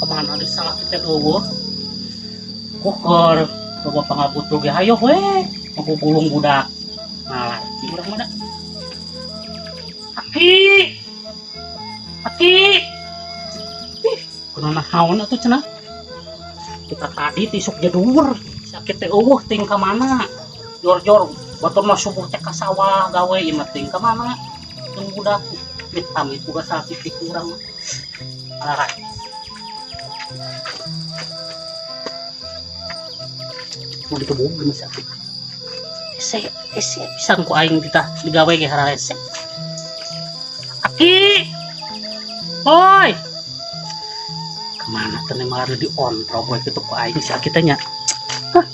Kemana di salah kita eueuh? Kuker loba pangabutuh ge hayoh we, ngagugulung budak. Nah, urang mah da. Aki. Aki. Ih, kunaon naon atuh cenah? Kita tadi tisuk jedur, sakit teh eueuh ting ka mana? Jor-jor batur mah subuh teh ka sawah gawe ieu mah ting ka mana? Jeung budak amit-amit boga sakit di urang mah. Alah. Mau ditubung masih aktif. Ese, ese pisan ku aing kita digawe ge hararese. Aki. Oi. Kemana teh malah di ontro boy kitu ku aing si Aki teh nya. Hah.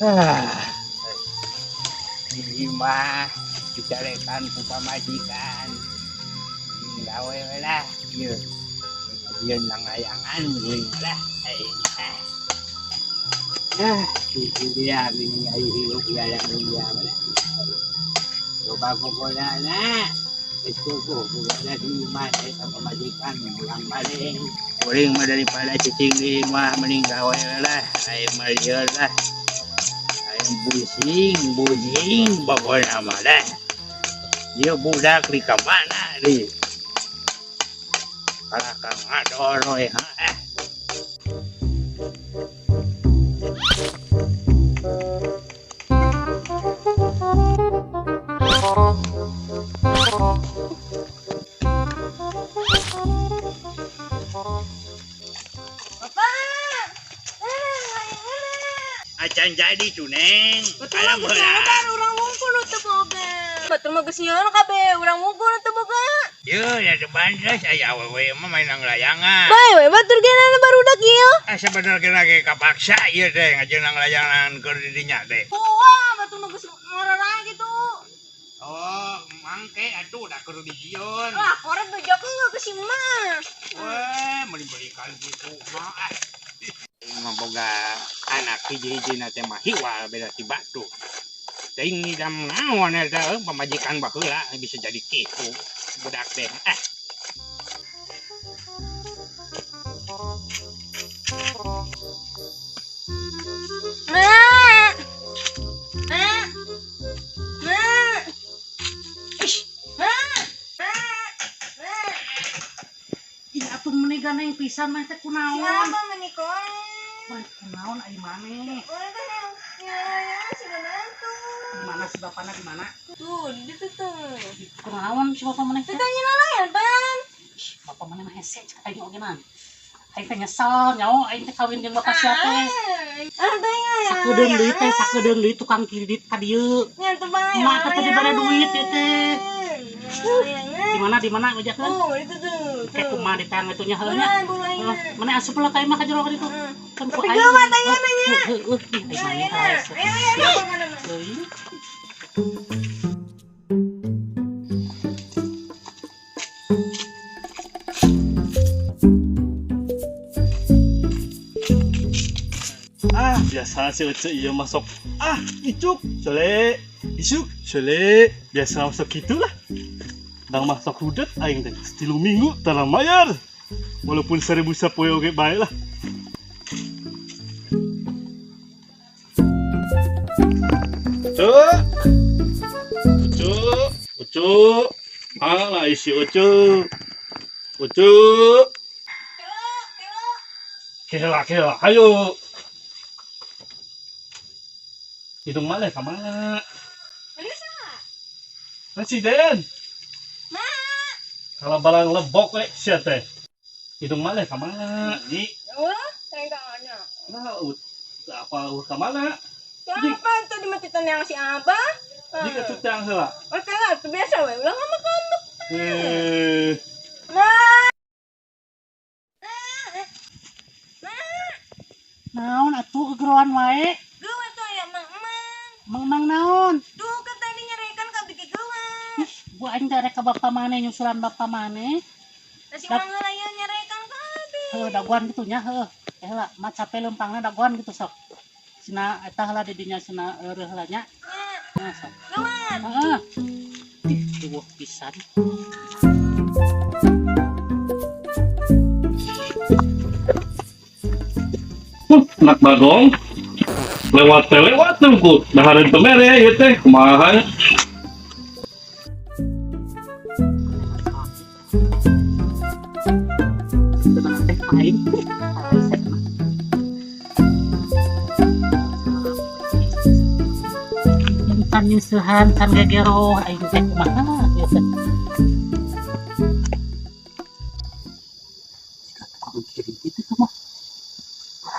Ah, ini mah dicarekan ku pamajikan. Gawe we lah, ieu. Ngajian langlayangan geuning lah. Ah, itu dia mini ayu hirup jalan dunia lah. Coba pokoknya na. Itu pokoknya di imah eta pamajikan pulang balik. Kuring mah daripada cicing di imah mending gawe we lah. Aing mah lieur lah. Pusing, pusing, pokoknya mah dah. Dia budak di kamana di? Kalah kang ngador we, ha. Bapak. Acan jadi tuh, Neng. Betul mah geus nyaran urang wungkul nu teu boga. Betul mah geus nyaran kabeh urang wungkul nu teu boga. Ye, ya teu bandes aya awewe mah main layangan. Bae we batur ge na barudak ieu. Ah sabenerna ge kapaksa ieu teh ngajeunang layangan keur di dinya teh. Wah, batur mah geus ngororang kitu. Oh, mangke atuh da keur dijieun. Wah, korek bejakeun geus si mah. Weh, meuli belikan kitu mah. Ah. Mah boga anak hiji-hiji na teh mah hiwal beda ti batu. Teuing ngidam naon eta pamajikan baheula bisa jadi kitu budak teh. Ah. Mak. Mak. Mak. Ish. Mak. Mak. Mak. Ih, atuh meni ganeng pisan mah teh kunaon? Siapa meni korek? Wah, kunaon ai maneh? Korek teh yang nyala-nyala si menantu. Di mana si bapana di mana? Tuh, di situ tuh. Kunaon si bapak maneh teh? Tuh nyala-nyala, Bang. Ih, bapak maneh mah hese cek aing oge mah. Aing teh nyesel nyaho aing teh kawin jeung bapak sia teh. Ah, teh nya. Sakedeung deui teh, sakedeung deui tukang kredit ka dieu. Nya teu bae. Emak teh dibere duit ieu teh. Di mana di mana bejakeun? Oh, itu tuh. Kayak kumaha di tang atuh nya heuh nya. Buruan, buruan. Mana asup lah ka imah ka jero ka ditu. Kan ku Tapi aing. geuwat ayeuna nya. Heuh, heuh, ih, ai maneh hese. Ayo, ayo, ayo, mana, mana. Teuing. Ah, biasa sih Uce iya masuk. Ah, icuk, sole, isuk, sole. Biasa masuk gitulah. Dang masuk hudet aing teh. Setilu minggu tara mayar. Walaupun 1000 sapoe oge bae lah. Ucu. Ucu, Ucu. Mana isi Ucu? Ucu. Kela, kela, ayo. Hidung mana ka mana? Bisa. Presiden. Ma. Kalau barang lebok we sia teh. Hidung mana ka mana? Ini. Wah, saya tanya. Nah, apa ka mana? Siapa tadi mah yang si Abah? Jika tutang heula. Oke lah, itu biasa we. Ulah ngambek-ngambek. Eh, Nah. Naon atuh gegeroan wae? Geus tuh aya mang-mang. Mang-mang naon? Duh, kan tadi nyarekan ka bikin geus. Gua aing teh rek ka bapa maneh, nyusulan bapa maneh. Lah si mang heula ieu nyarekan ka abi. Heuh, dagoan gitu nya heuh. Eh heula, mat capek leumpangna dagoan gitu sok. Sina eta heula di dinya sina eureun heula nya. Nya, Nah, sok. gawat. Heeh. Ih, riweuh pisan. Anak bagong. Lewat teh lewat tuh dahareun teu mere ieu teh kumaha nya? Tenang teh aing. Aing mah. Can nyeusehan, can gegero, aing teh kumaha ieu teh. Tukang kredit itu mah.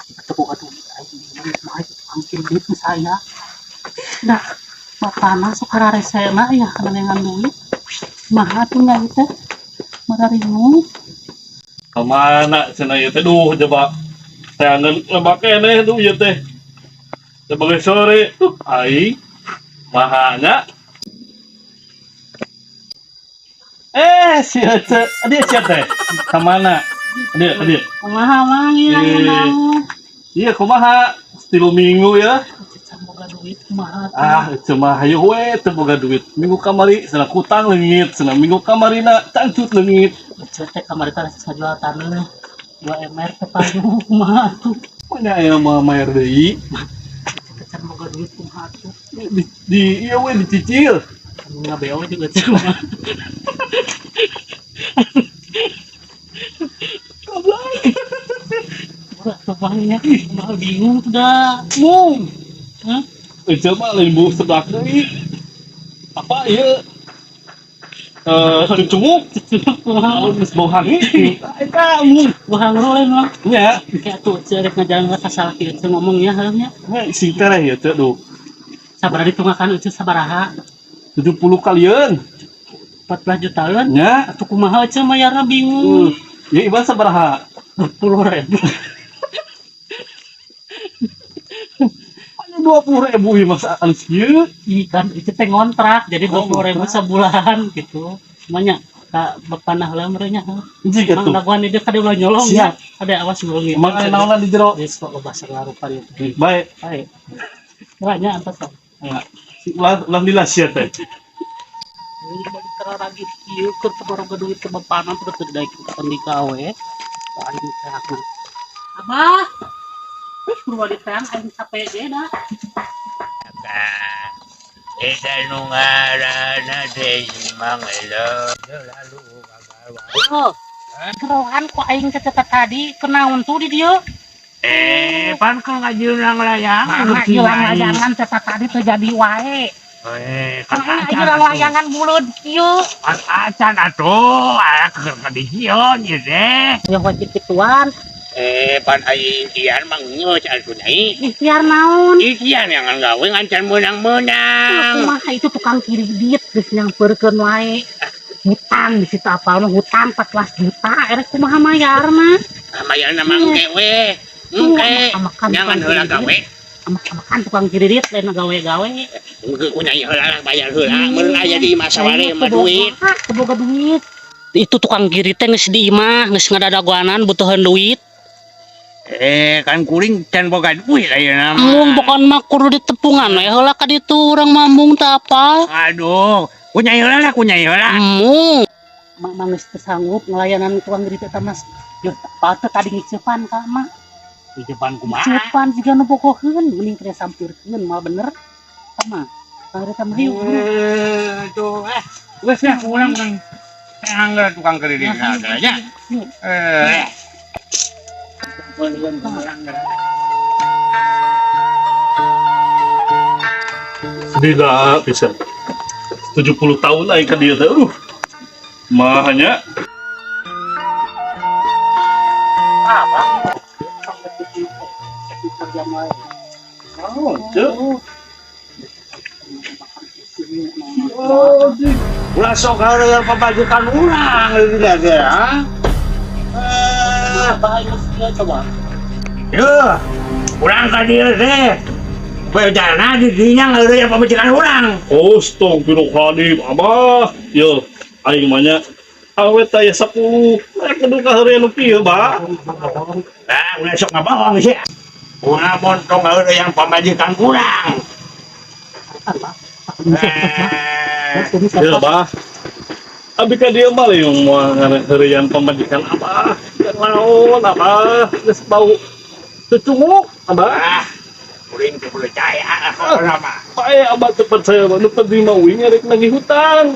Jika teu boga duit aing bingung kumaha itu tukang kredit nu saya. Nah, bapana sok hararesena ya kana neangan duit. Kumaha atuh nya ieu teh? Mararingung. Kemana cenah ieu teh, duh, coba teangan lebak keneh duh ieu teh. Sebagai sore tuh aing mahanya. Eh, si Ece, dia siapa teh? Kemana? Dia, dia. Kumaha mang ieu Eh. naon? Iya, kumaha? Tilu minggu ya. Can boga duit kumaha tuh? Ah, Ece mah hayu we teu boga duit. Minggu kamari cenah kutang leungit, cenah minggu kamarina cangcut leungit. Ece teh kamari teh ngajual taneuh 2 MR teh payu kumaha tuh? Punya aya mah mayar deui. Ece teh can boga duit kumaha tuh? Di iya we dicicil. Anu ngabeo juga Ece mah. Goblok. Udah tuh bang ya, kumaha bingung tuh dah. Mung. Hah? Ece mah lain bu seblak deui. Apa ieu? Eh, cucunguk. Kumaha? Geus bau hangit. Eta mung. Buah lain mah. Nya, Kayak tuh Ece rek ngajalan ka salaki Ece ngomong ya heuh nya. nya sing tereh ya teh duh. Sabaraha ditunggakan Ece sabaraha? 70 kalian. 14 jutaan. Nya. Atuh kumaha Ece mayarna bingung. Ya iba sabaraha? 20 ribu. Hanya 20 ribu ieu masa alus kieu. Ih, kan itu teh ngontrak jadi Oh, 20 ribu ngontrak. sebulan gitu. Semuanya ka bapak nah heula meureun nya. Jig Mang atuh. dagoan ieu kade ulah nyolong Siap. ya. Kade awas nyolong. Emang aya naonan di jero? Geus kok loba segala rupa ieu teh. Baik. Baik. Banyak antos sok. Si ulah ulah lila sia teh. Ini balik lagi kieu keur teu boga duit ke bapana terus teu daek ka gawe. Aing teakna. Abah. Terus kudu diteang aing capek ge dah. Eta nu ngaranna teh Mang Elo. Lalu kagawa. Oh. Gerohan kok aing teh tadi kenaon tuh di dieu? Eh, pan ka ngajeunang layangan. Ngajelang layangan teh tadi terjadi wae. Eh, kan Karena aja layangan mulut kieu. Kan acan atuh, aya keur ka dijieun ieu teh. Yang wajib kituan, Eh, pan ai ikhtiar mah geus atuh nyai. ikhtiar naon? Ikhtiar yang gawe ngancan meunang-meunang. Kumaha itu tukang kredit geus nyamperkeun wae. Hutang di situ apa mah hutang 14 juta erek kumaha mayarna? Mayarna mah engke we. Engke. Amakan Jangan heula gawe. Amak-amakan tukang kredit lain gawe-gawe. Engke ku nyai heula lah bayar heula. Meureun aya di imah saware mah duit. Teu boga duit. Itu tukang kredit teh geus di imah, geus ngadadagoanan butuhan duit. Eh, kan kuring can boga duit ayeuna mah. Mung pokon mah kudu ditepungan we heula ka ditu urang mambung teu apa. Aduh, ku nyai heula lah, ku nyai heula. Mung. Mak mah geus teu sanggup ngelayanan tukang kredit eta mas. Yeuh, apa teh tadi ngiceupan ka mak. Di depan kumaha? Ngiceupan jiga nu bogoheun, mending teh sampirkeun mah bener. Sama. Kang eta mah yuk. Eh, tuh, eh. Geus lah urang urang. Anggar tukang kredit ada ya. Yuk. Eh. Boleh urang. Sedih lah bisa. 70 tahun aing ka dieu teh. Mahanya Apa? Naon, Ceu? Oh, sih. Ulah sok yang pamajikan urang di dia teh, ha? Eh, Bah, geus kieu coba. Yo, urang ka dieu teh. Bejana di dinya ngeureuyeuh pamajikan urang. Oh, astagfirullahaladzim, abah. Yo, aing mah nya awet aya 10. Rek kudu kaheureuyan nu kieu, Bah. Nah, ulah sok ngabohong sih. Ulah montong ngeureuyeuh pamajikan urang. Eh, Ya, Bah. Abi ka dieu mah yang moal ngaheureuyan pamajikan abah. Yang naon, abah? Geus bau cucunguk, abah. Ah, kuring teu percaya pokona mah. Pae abah teu percaya mah, nu penting mah uing rek nagih hutang.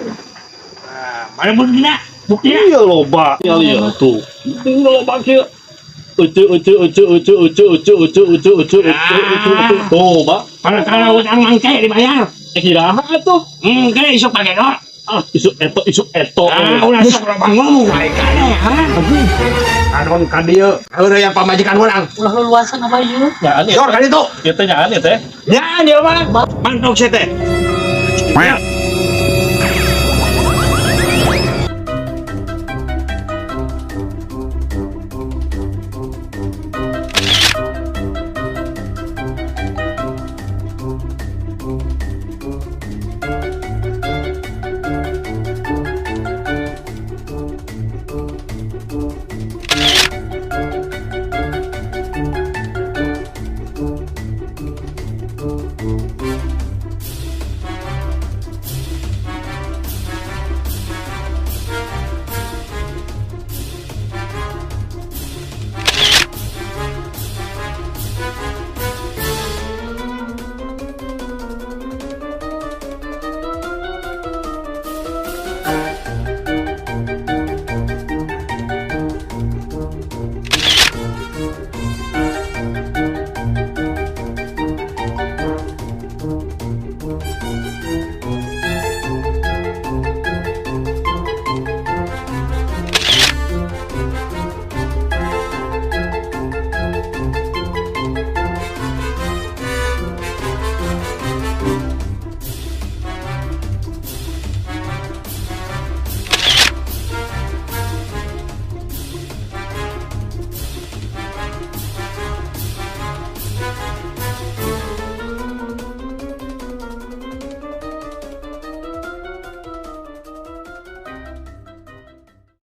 Ah, mana buktina? Buktina? Iya loba. Iya iya tuh. Ini loba kieu. Ucu ucu ucu ucu ucu ucu ucu ucu ucu ucu ucu ucu. Tuh, Bah. Kalau kalau utang mangke dibayar. Eh kiraha atuh. Engke isuk pake do. Ah, isuk eto isuk eto. Ah, ulah sok loba ngomong wae kane, ha? Anon ka dieu, yang pamajikan urang. Ulah luluasan abah ieu. Nyaan ya. Sor ka ditu. Ieu teh nyaan ya teh. Nyaan ieu mah. Mantok sia teh.